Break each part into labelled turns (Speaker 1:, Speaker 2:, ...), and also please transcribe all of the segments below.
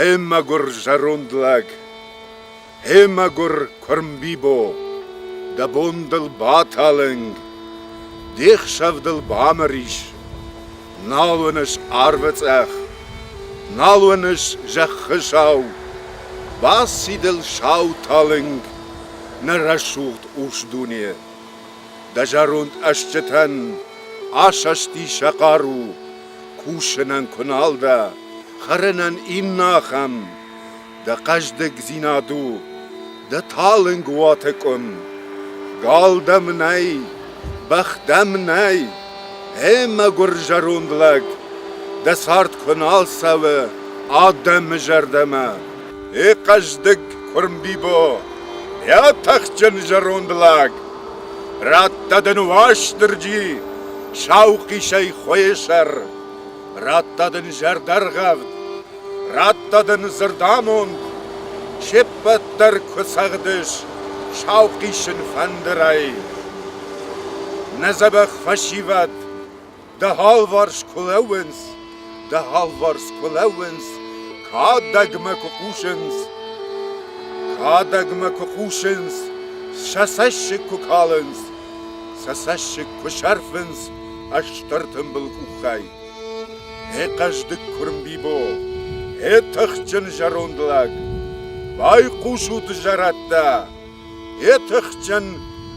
Speaker 1: Гъе мӕгуыр зӕронд лӕг, гъе мӕгуыр куырм Бибо, дӕ бон дыл баталынг, де хсӕв дыл бамыр ис, нал уыныс арвы цъӕх, нал уыныс зӕххы сау, баци дыл сау талынг нӕ рӕсугъд урс дуне. Дӕ зӕронд ӕстджытӕн асасти сӕ хъару, кусынӕн куы нал дӕ, хӕрынӕн иннӕ ахӕм. Дӕ хъӕздыгдзинад у дӕ талынг уаты къуым. Гал дӕм нӕй, бӕх дӕм нӕй, гъе мӕгуыр зӕронд лӕг, дӕ цард куы нал цӕуы адӕмы зӕрдӕмӕ. Эй хъӕздыг куырм Бибо, йӕ тыхджын зӕронд лӕг, радта дын Уастырджи сау хъисӕй хуыйы сӕр, радта дын зӕрдӕргъӕвд, радта дын дзырдамонд, се ппӕт дӕр куы цӕгъдыс сау хъисын фӕндырӕй. Нӕ дзӕбӕх фӕсивӕд Дӕ алварс куы лӕууынц, дӕ алварс куы лӕууынц, кадӕгмӕ куы хъусынц, кадӕгмӕ куы хъусынц, сӕ цӕссыг куы калынц, сӕ цӕссыг куы сӕрфынц ӕстыр тымбыл къухӕй. Ӕ хъӕздыг куырм Бибо, ӕ тыхджын зӕронд лӕг, байхъусут зӕрӕдтӕ, Йе тыхджын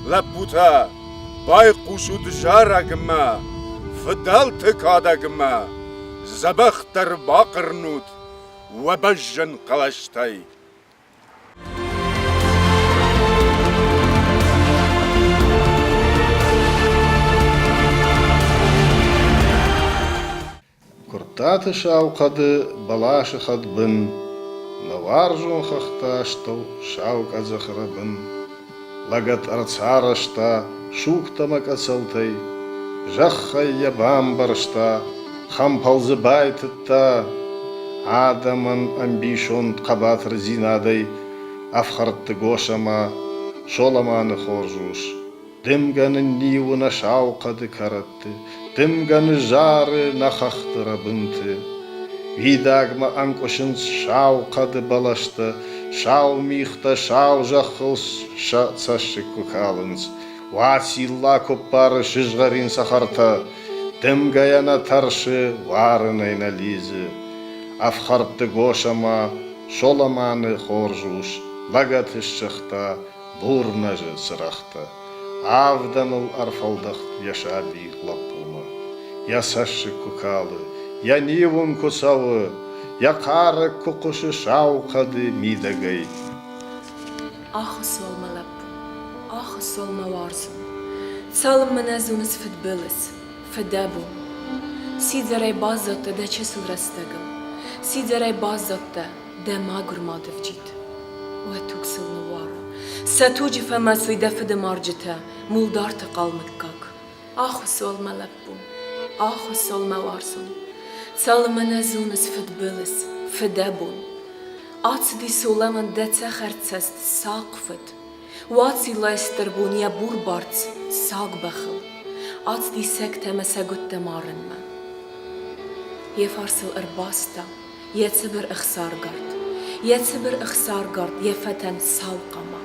Speaker 1: лӕппутӕ, байхъусут зарӕгмӕ, фыдӕлты кадӕгмӕ, дзӕбӕхдӕр бахъырнут уӕ бӕзджын хъӕлӕстӕй.
Speaker 2: Куырттаты сау хъӕды бӕласы хӕдбын, Нӕ уарзон хӕхты астӕу сау къӕдзӕхы рӕбын Лӕгӕт ӕрцарӕзта сугтӕ мӕ къӕцӕлтӕй, Зӕххӕй йӕ бамбӕрзта, хӕмпӕл дзы байтыдта. Адӕмӕн ӕмбисонд хъӕбатырдзинадӕй Ӕфхӕрдты Госӕма, Соломаны хорз ус. Дымгӕ нынниуы нӕ сау хъӕды кӕрӕтты, Дымгӕ ныззары нӕ хӕхты рӕбынты. Уидагмӕ ӕнкъуысынц сау хъӕды бӕлӕстӕ, Сау мигътӕ сау зӕххыл сӕ цӕссыг куы калынц. Уацилла куы ппары сызгъӕрин цӕхӕртӕ, Дымгӕйӕ нӕ тӕрсы, уарынӕй нӕ лидзы. Ӕфхӕрдты Госӕма, Соломаны хорз ус, лӕгӕты ссыгъта, бур нӕзы цырӕгътӕ. Авдӕныл ӕрфӕлдӕхт йӕ саби лӕппумӕ. Йӕ цӕссыг куы калы, йӕ ниуын куы цӕуы, йӕ хъарӕг куы хъуысы сау хъӕды мидӕгӕй.
Speaker 3: Ахуысс уал мӕ лӕппу, ахуысс уал мӕ уарзон, Цалынмӕ нӕ зоныс фыдбылыз, фыдӕбон. Сидзӕрӕй баззадтӕ дӕ чысыл рӕстӕгыл, Сидзӕрӕй баззадтӕ дӕ мӕгуыр мады вджид. Уӕ туг сыл ныууара, сӕ туджы фӕмӕцой дӕ фыды марджытӕ, Мулдарты хъал мыггаг. Ахуысс уал мӕ лӕппу, ахуысс уал мӕ уарзон, Цалынмӕ нӕ зоныс фыдбылыз, фыдӕбон. Ацыди Солӕмӕн дӕ цӕхӕрцӕст сахъ фыд, Уациллайы стыр бон йӕ бур барц саг бӕхыл. Ацыди сӕгтӕ мӕ сӕгуыттӕ марынмӕ. Йӕ фарсыл ӕрбаста йӕ цыбыр ӕхсаргард, йӕ цыбыр ӕхсаргард, йӕ фӕтӕн сау хъама.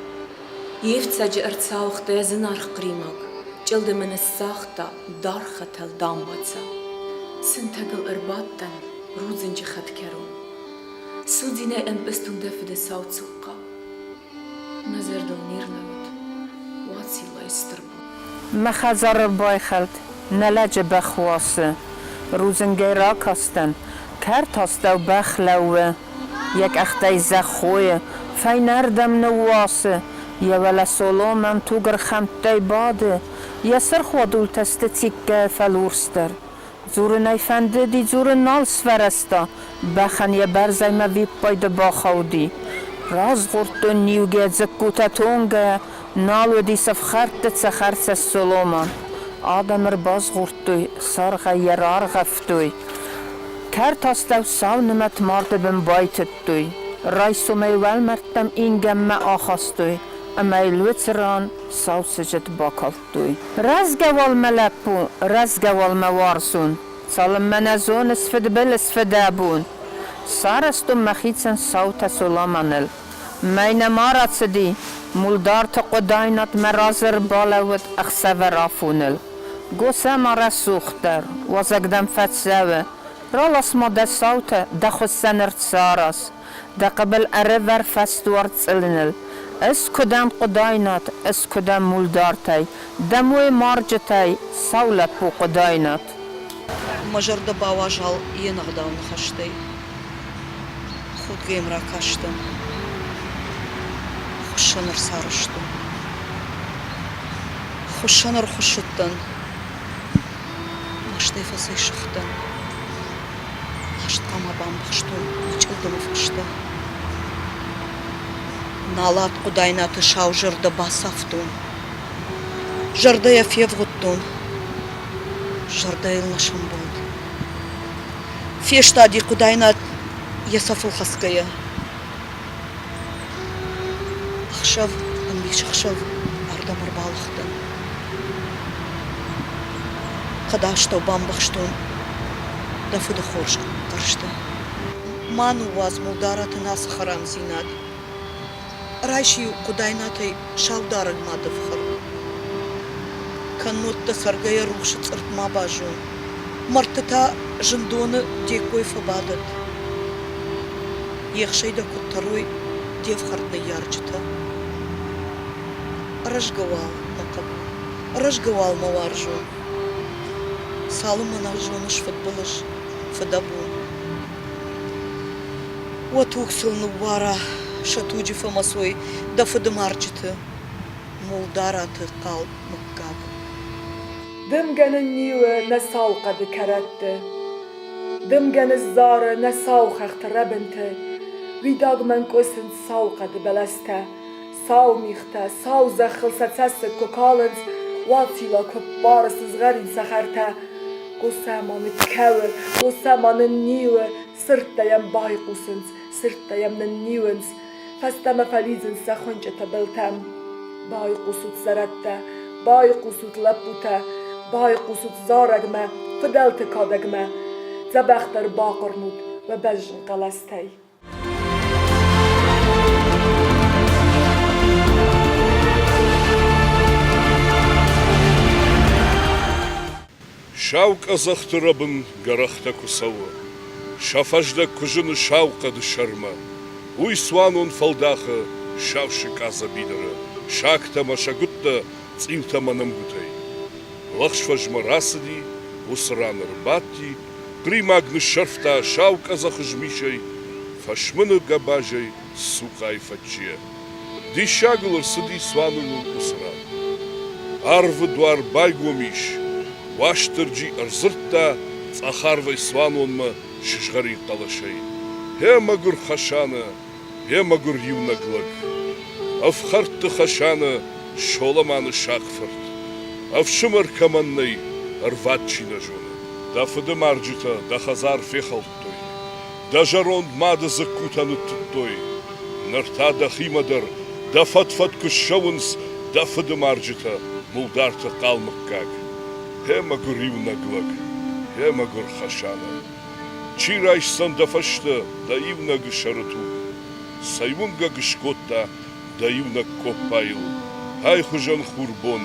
Speaker 3: Йе фцӕджы ӕрцауыгъта йӕ зынаргъ хъримаг, чъылдымы ныссагъта даргъ хӕтӕл дамбаца. Сынтӕгыл ӕрбадтӕн рудзынджы хӕдкӕрон. Судзинӕй ӕмпъызтон дӕ фыды сау цухъхъа. Мӕ зӕрдыл не рлӕууыд Уациллайы стыр бон.
Speaker 4: Мӕ хӕдзары байхӕлд нӕ лӕджы бӕх уасы. Рудзынгӕй ракастӕн, кӕрт астӕу бӕх лӕууы, йӕ къӕхтӕй зӕхх хойы, фӕйнӕрдӕм ныууасы, йӕ уӕлӕ Соломан тугӕрхӕмттӕй бады, йӕ сырх уадултӕ сты циккӕ фӕлурсдӕр. Дзурын ӕй фӕндыди, дзурын нал сфӕрӕзта, бӕхӕн йӕ бӕрзӕймӕ виппайды бахауди. Разгъордтон ниугӕ, дзыккутӕ тонгӕ, нал уыди цӕфхӕрдты цӕхӕрцӕст Соломан. Адӕм ӕрбазгъордтой, саргъӕй йӕ раргъӕвтой. Кӕрт астӕу сау нымӕт марды бын байтыдтой. Райсомӕй уӕлмӕрдтӕм ингӕнмӕ ахастой ӕмӕ йыл уыцы ран сау сыджыт бакалдтой. Рӕзгӕ уал мӕ лӕппу, рӕзгӕ уал мӕ уарзон, Цалынмӕ нӕ зоныс фыдбылыз, фыдӕбон. Сарӕзтон мӕхицӕн саутӕ Соламаныл. Мӕй нӕма рацыди, Мулдарты Хъуыдайнат мӕ разы ӕрбалӕууыд ӕхсӕвӕр афоныл. Госӕма рӕсугъддӕр, уазӕг дӕм фӕцӕуы, ралас-ма дӕ саутӕ, дӕ хуыссӕн ӕрцараз. Дӕ хъыбыл ӕрӕвӕр фӕсдуар цъылыныл. Ӕз куы дӕн Хъуыдайнат, ӕз куы дӕн Мулдартӕй, дӕ мойы марджытӕй, сау лӕппу Хъуыдайнат.
Speaker 5: Мӕ зӕрдӕ бауазал йе нӕгъдау ныхӕстӕй. Худгӕ йӕм ракастӕн. Хуыссӕн ӕрцарӕзтон. Хуыссӕн ӕрхуыссыдтӕн. Мӕстӕй фӕцӕйсыгътӕн. Раст хъуамӕ бамбӕхстон мӕ чъылдымы фӕстӕ. Налат Хъуыдайнаты сау зӕрдӕ бацавтон. Зӕрдӕйӕ февгъуыдтон. Зӕрдӕйыл нӕ сӕмбӕлд. Фестади Хъуыдайнат йӕ цӕфыл хӕцгӕйӕ. Ӕхсӕв, ӕмбисӕхсӕв ардӕм ӕрбалыгътӕн. Хъӕдастӕу бамбӕхстон дӕ фыды хорз хъӕрзты. Ма ныууадз Мулдараты ацы хӕрамдзинад. Райс-иу Хъуыдайнатӕй саударӕг мады фхӕрд. Кӕннод дӕ цӕргӕйӕ рухсы цъыртт ма базон. Мӕрдты та зындоны де ккой фӕбадӕд. Ехсӕй дӕ куыд тӕрой де фхӕрд ныййарджытӕ. Рӕзгӕ уал, мӕ хъӕбул, рӕзгӕ уал мӕ уарзон. Цалынмӕ нӕ зоныс фыдбылыз, фыдӕбон. Уӕ туг сыл ныууара, сӕ туджы фӕмӕцой дӕ фыды марджыты, Мулдараты хъал мыггаг.
Speaker 6: Дымгӕ нынниуы нӕ сау хъӕды кӕрӕтты, Дымгӕ ныззары нӕ сау хӕхты рӕбынты, Уидагмӕ нкъуысынц сау хъӕды бӕлӕстӕ, Сау мигътӕ, сау зӕххыл сӕ цӕссыг куы калынц, Уацилла куы ппары сызгъӕрин цӕхӕртӕ. Госӕма ныккӕуы, Госӕма нынниуы, Сырдтӕ йӕм байхъусынц, сырдтӕ йӕм нынниуынц, Фӕстӕмӕ фӕлидзынц сӕ хуынчъыты былтӕм. Байхъусут, зӕрӕдтӕ, байхъусут, лӕппутӕ, Байхъусут зарӕгмӕ, фыдӕлты кадӕгмӕ, Дзӕбӕхдӕр бахъырнут уӕ бӕзджын хъӕлӕстӕй.
Speaker 7: Сау къӕдзӕхты рӕбын гӕрӕхтӕ куы цӕуы, сӕ фӕздӕг куы зыны сау хъӕды сӕрмӕ, уый цуанон фӕлдахы сау сыкъа дзӕбидыры сагтӕ мӕ сӕгуыттӕ цъиутӕ мӕ нӕмгуытӕй. Лӕгъзфӕзмӕ рацыди, уыцы ран ӕрбадти, хъримаг ныссӕрфта сау къӕдзӕхы змисӕй, фӕсмыны гӕбазӕй цухъайы фӕччийӕ. Диссагыл ӕрцыди цуаноныл уыцы ран. Арвы дуар байгом ис, Уастырджи ӕрдзырдта цъӕх арвӕй цуанонмӕ сызгъӕрин хъӕлӕсӕй: Гъе мӕгуыр Хӕсанӕ, гъе мӕгуыр иунӕг лӕг! Ӕфхӕрдты Хӕсанӕ Соломаны сахъ фырт, ӕфсымӕр кӕмӕн нӕй, ӕрвад чи нӕ зоны. Дӕ фыды марджытӕ дӕ хӕдзар фехӕлдтой, дӕ зӕронд мады дзыккутӕ ныттыдтой. Ныр та дӕхимӕ дӕр дӕ фӕд-фӕд куы ссӕуынц дӕ фыды марджытӕ, Мулдарты хъал мыггаг. Гъе мӕгуыр иунӕг лӕг, гъе мӕгуыр Хӕсанӕ. Чи райсдзӕн дӕ фӕстӕ дӕ иунӕг сӕры туг? Цӕй уынгӕг скодта дӕ иунӕг къоппайыл ай хуызӕн хурбон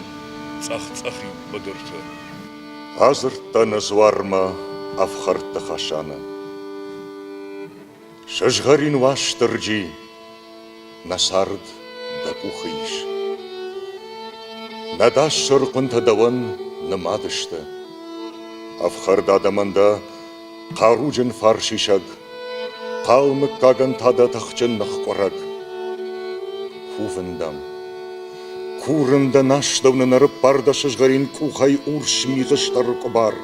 Speaker 7: цъӕх-цъӕхид быдырты?
Speaker 1: Адзырдта нӕ дзуармӕ ӕфхӕрдты Хӕсанӕ. Сызгъӕрин Уастырджи, нӕ цард дӕ къухы ис. Нӕ дӕс сӕрыхъуынтӕ дӕуӕн нымад сты. Ӕфхӕрд адӕмӕн дӕ хъаруджын фарсисӕг, хъал мыггагӕн та дӕ тыхджын ныхкъуырӕг. Кувын дӕм, курын дӕ астӕу нын ӕрыппар дӕ сызгъӕрин къухӕй урс мигъы стыр къуыбар.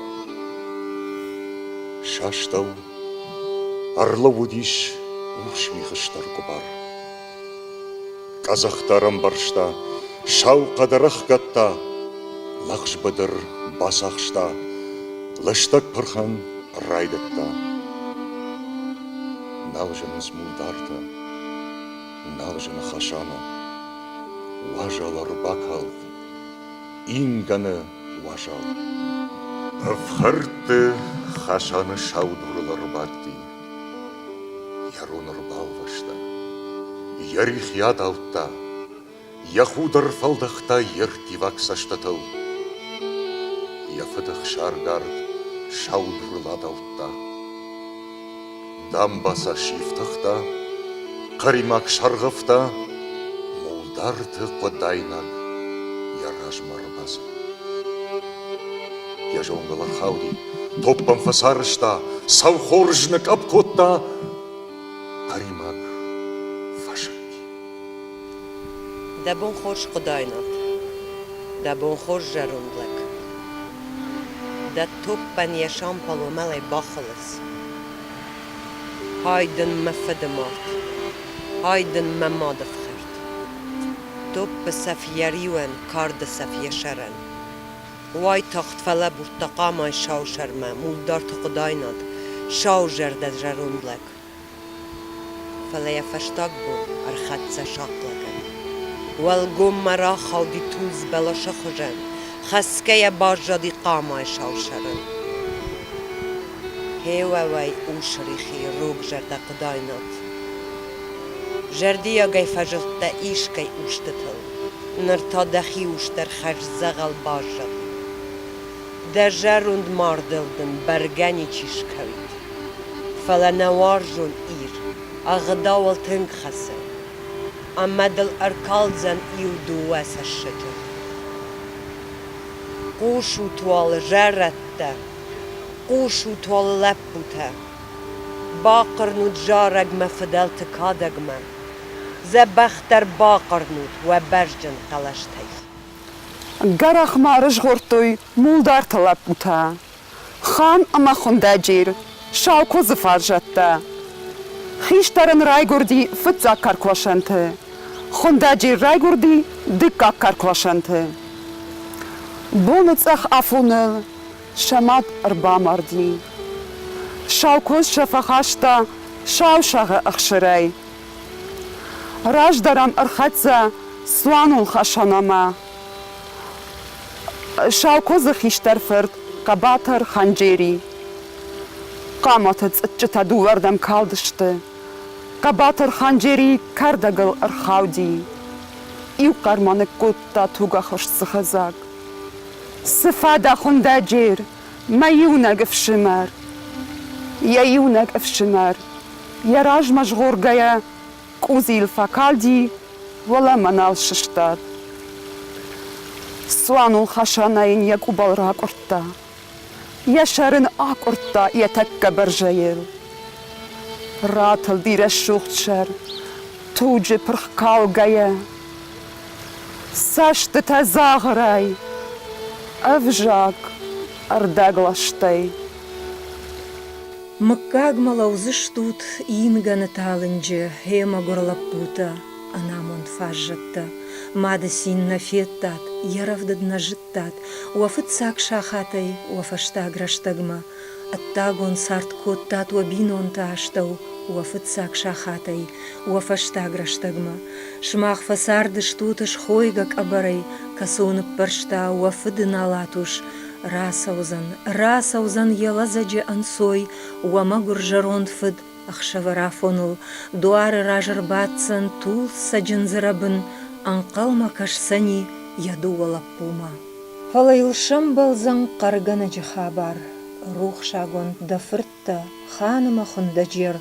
Speaker 1: Састӕу ӕрлӕууыдис урс мигъы стыр къуыбар. Къӕдзӕх дӕр ӕмбӕрста, сау хъӕд ӕрӕхгӕдта, лӕгъз быдыр бацахста, лыстӕг пырхӕн райдыдта. Нал зынынц мулдартӕ, нал зыны Хасана. Уазал ӕрбакалд, ингӕны уазал. Ӕфхӕрдты Хасаны сау дурыл ӕрбадти. Йӕ рон ӕрбалвӕста, йӕ рихи адаудта, йӕ худ ӕрфӕлдӕхта йе рттиваг цӕстытыл. Йӕ фыды ӕхсаргард сау дурыл адаудта. Дамбаца сифтыгъта, хъримаг сӕргъӕвта, Мулдарты Хъуыдайнаг йӕ размӕ ӕрбацыд. Йӕ зонгыл ӕрхауди, топпӕн фӕцарӕзта, сау хорз ныкъӕпп кодта, хъримаг фӕсыкк.
Speaker 8: Дӕ бон хорз, Хъуыдайнат, дӕ бон хорз, зӕронд лӕг. Дӕ топпӕн йӕ сампал уымӕлӕй бахуылыдз. Ай дын мӕ фыды мард, ай дын мӕ мады фхӕрд. Топпы цӕф йӕ риуӕн, карды цӕф йӕ сӕрӕн. Уайтагъд фӕлӕбурдта хъамайы сау сӕрмӕ Мулдарты Хъуыдайнат, саузӕрдӕ зӕронд лӕг. Фӕлӕ йӕ фӕстаг бон ӕрхӕццӕ сахъ лӕгӕн. Уӕлгоммӕ рахауди тулдз бӕласы хуызӕн, хӕсгӕйӕ баззади хъамайы сау сӕрыл. Хеуӕуӕй урсрихи рогзӕрдӕ Хъуыдайнат. Зӕрдиагӕй фӕзылдтӕ искӕй устытыл, ныр та дӕхи ус дӕр хӕрз дзӕгъӕл баззади. Дӕ зӕронд мардыл дын бӕргӕ ничи скӕуид. Фӕлӕ нӕ уарзон Ир ӕгъдауыл тынг хӕцы, ӕмӕ дыл ӕркалдзӕн иу-дыууӕ цӕссыджы. Хъусут уал, зӕрӕдтӕ, хъусут уал, лӕппутӕ, бахъырнут зарӕгмӕ фыдӕлты кадӕгмӕ, дзӕбӕхдӕр бахъырнут уӕ бӕзджын хъӕлӕстӕй.
Speaker 9: Гӕрахмӕ рызгъордтой Мулдарты лӕппутӕ, Хан ӕмӕ Хуындӕджер, Саукуыдзы фаззӕттӕ. Хистӕрӕн райгуырди фыццаг кӕркуасӕнты, Хуындӕджер райгуырди дыккаг кӕркуасӕнты. Боны цъӕх афоныл сӕ мад ӕрбамарди. Саукуыдз сӕ фӕхаста сау сӕгъы ӕхсырӕй. Раздӕр ӕм ӕрхӕццӕ цуанон Хасанамӕ. Саукуыдзы хистӕр фырт хъӕбатыр Ханджери. Хъаматы цъыччытӕ дыууӕрдӕм калдысты. Хъӕбатыр Ханджери кӕрдӕгыл ӕрхауди. Иу хъӕр ма ныккодта тугахуырст дзыхыдзаг. Цы фӕдӕ, Хуындӕджер, мӕ иунӕг ӕфсымӕр? Йӕ иунӕг ӕфсымӕр, йӕ размӕ згъоргӕйӕ, къудзийыл фӕкалди, уӕлӕмӕ нал сыстад. Цуанон Хасана йын йӕ къубал ракъуырдта, йӕ сӕр ын акъуырдта йӕ тӕккӕ бӕрзӕйыл. Ратылди рӕсугъд сӕр, туджы пырх калгӕйӕ. Цӕстытӕ дзагъырӕй, ӕвзаг ӕрдӕгластӕй.
Speaker 10: Мыггагмӕ лӕудзыстут ингӕны талынджы, гъе мӕгуыр лӕппутӕ, ӕнамонд фаззӕттӕ. Мады цин нӕ федтат, йӕ рӕвдыд нӕ зыдтат, уӕ фыццаг сахатӕй уӕ фӕстаг рӕстӕгмӕ. Ӕддагон цард кодтат уӕ бинонты астӕу уӕ фыццаг сахатӕй уӕ фӕстаг рӕстӕгмӕ. Сымах фӕцардыстут схойгӕ къӕбӕрӕй, кӕцы уын ныппӕрста уӕ фыды налат ус, Рацӕудзӕн, рацӕудзӕн йӕ лӕдзӕджы ӕнцой уӕ мӕгуыр зӕронд фыд ӕхсӕвӕрафоныл, дуары раз ӕрбаддзӕн тулдз цӕджындзы рӕбын, ӕнхъӕлмӕ кӕсдзӕни йӕ дыууӕ лӕппумӕ. Фӕлӕ йыл сӕмбӕлдзӕн хъӕргӕнӕджы хабар, рухсагонд дӕ фырттӕ, Ханымӕ Хуындӕджер,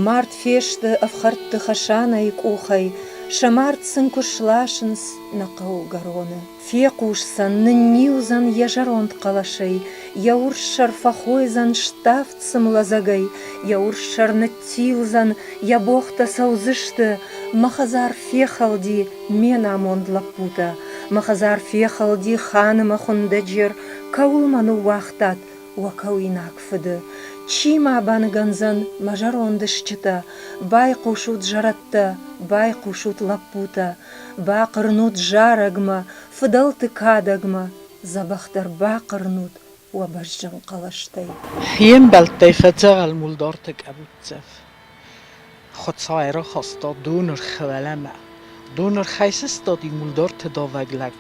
Speaker 10: мард фесты ӕфхӕрдты Хӕсанӕйы къухӕй, сӕ мард сын куы сласынц нӕ хъӕугӕроны. Фехъусдзӕн, нынниудзӕн йӕ зӕронд хъӕлӕсӕй, йӕ урс сӕр фӕхойдзӕн ставд цым лӕдзӕгӕй, йӕ урс сӕр ныттилдзӕн, йӕ богътӕ цӕудзысты. Мӕ хӕдзар фехӕлди, ме намонд лӕппутӕ, мӕ хӕдзар фехӕлди Ханымӕ Хуындӕджер, кӕуыл мӕ ныууагътат, уӕ кӕуинаг фыды. Чи ма баныгӕндзӕн мӕ зӕронд стджытӕ, байхъусут зӕрӕдтӕ, байхъусут лӕппутӕ, бахъырнут зарӕгмӕ, фыдӕлты кадӕгмӕ, дзӕбӕхдӕр бахъырнут уӕ бӕзджын хъӕлӕстӕй.
Speaker 11: Йе мбӕлттӕй фӕдзӕгъӕл мулдарты къӕбутдзӕф. Хуыцау ӕрахаста донырхы уӕлӕмӕ. Донырхӕй сыстади мулдарты давӕг лӕг.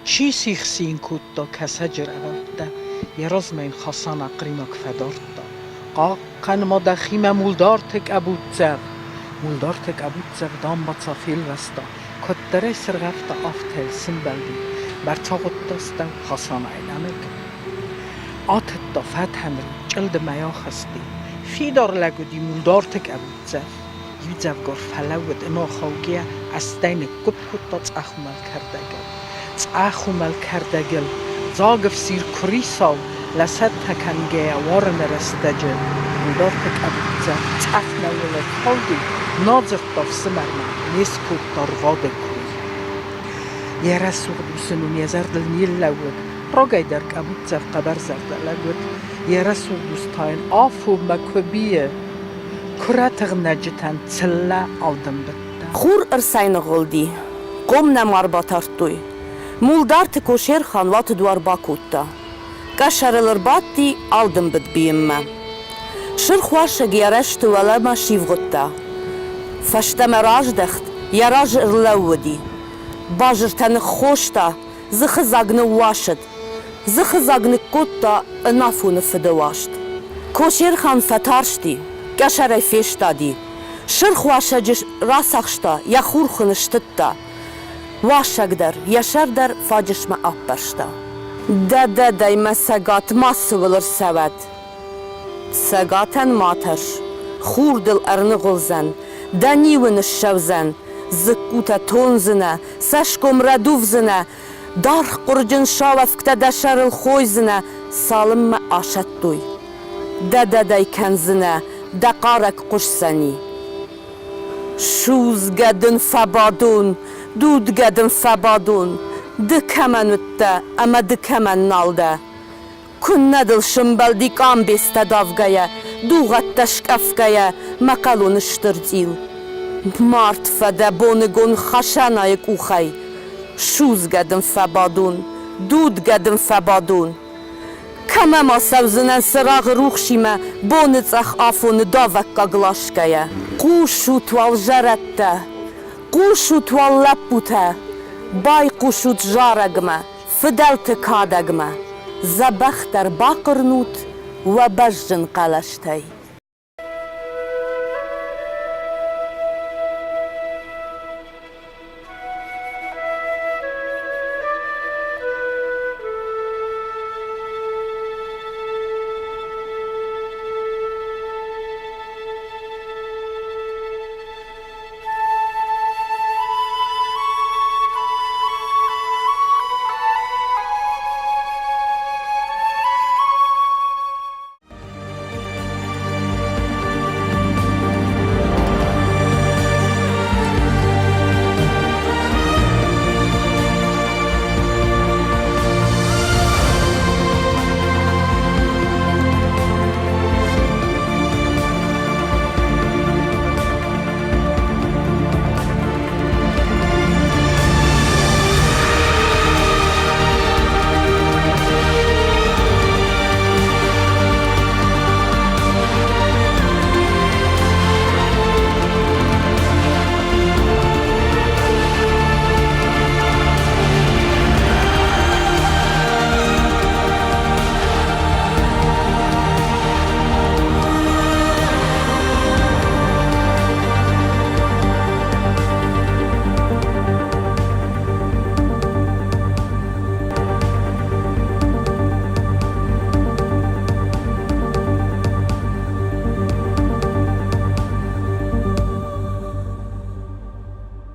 Speaker 11: Чи сихсийын кодта кӕсӕджы рӕгъӕуттӕ, йӕ размӕ йын Хасана хъримаг фӕдардта. Хъахъхъӕн ма дӕхимӕ мулдарты къӕбутдзӕф! Мулдарты къӕбутдзӕф дамбаца фелвӕста, куыддӕр ӕй сыргъӕвта, афтӕ йыл сымбӕлди, бӕрцагъуыдта стӕу Хасанайы нӕмыг. Атыдта фӕтӕнрын, чъылдымӕй ахызти. Фидар лӕг уыди Мулдарты къӕбутдзӕф. Иудзӕвгар фӕлӕууыд ӕнӕхаугӕйӕ, астӕй ныггуыпп кодта цъӕх уымӕл кӕрдӕгыл. Цъӕх уымӕл кӕрдӕгыл, дзаг ӕфсир куырисау, лӕсӕртӕ кӕнгӕйӕ уарыны рӕстӕджы Мулдарты къӕбутдзӕф цъӕх нӕууыл ӕрхауди, нӕ дзырдта фсымӕрмӕ, не скодта рвады кой. Йӕ рӕсугъд усы ном йӕ зӕрдыл не ллӕууыд, рагӕй дӕр къӕбутдзӕф хъӕбӕрзӕрдӕ лӕг уыд, йӕ рӕсугъд ус та йын афонмӕ куы бийы, куы рӕтыгънӕджытӕн цыллӕ алдымбыдта.
Speaker 12: Хур ӕрцӕйныгъуылди, хъом нӕма ӕрбатардтой. Мулдарты Косерхан уаты дуар бакодта. Къӕсӕрыл ӕрбадти алдымбыд бийынмӕ. Сырх уасӕг йӕ рӕзты уӕлӕмӕ сивгъуыдта. Фӕстӕмӕ раздӕхт, йӕ разы ӕрлӕууыди. Базыртӕ ныххоста, дзыхыдзаг ныууасыд. Дзыхыдзаг ныккодта ӕнафоны фыды уаст. Косерхан фӕтарсти, къӕсӕрӕй фестади. Сырх уасӕджы рацахста, йӕ хурх ын стыдта. Уасӕг дӕр, йӕ сӕр дӕр фаджысмӕ аппӕрста. Дӕ-дӕ-дӕй мӕ цӕгат мацыуыл ӕрцӕуӕд. Цӕгатӕн ма тӕрс, хур дыл ӕрныгъуылдзӕн, дӕ ниуын ссӕудзӕн, дзыккутӕ тондзынӕ, цӕсгом рӕдувдзынӕ, даргъ хъуырджын сау ӕвгтӕ дӕ сӕрыл хойдзынӕ, цалынмӕ асӕттой. Дӕ-дӕ-дӕй кӕндзынӕ, дӕ хъарӕг хъуысдзӕни. Судзгӕ дын фӕбадон, дудгӕ дын фӕбадон, ды кӕмӕн уыдтӕ ӕмӕ ды кӕмӕн нал дӕ. Куыннӕ дыл сымбӕлди къамбецтӕ давгӕйӕ, дугъӕттӕ скъӕфгӕйӕ мӕхъӕлон стыр цъил. Мард фӕдӕ боныгон Хасанайы къухӕй. Судзгӕ дын фӕбадон, дудгӕ дын фӕбадон. Кӕмӕ ма цӕудзынӕн цырагъы рухсимӕ боныцъӕх афоны давӕггаг ласгӕйӕ? Хъусут уал, зӕрӕдтӕ, хъусут уал, лӕппутӕ, байхъусут зарӕгмӕ, фыдӕлты кадӕгмӕ, дзӕбӕхдӕр бахъырнут уӕ бӕзджын хъӕлӕстӕй.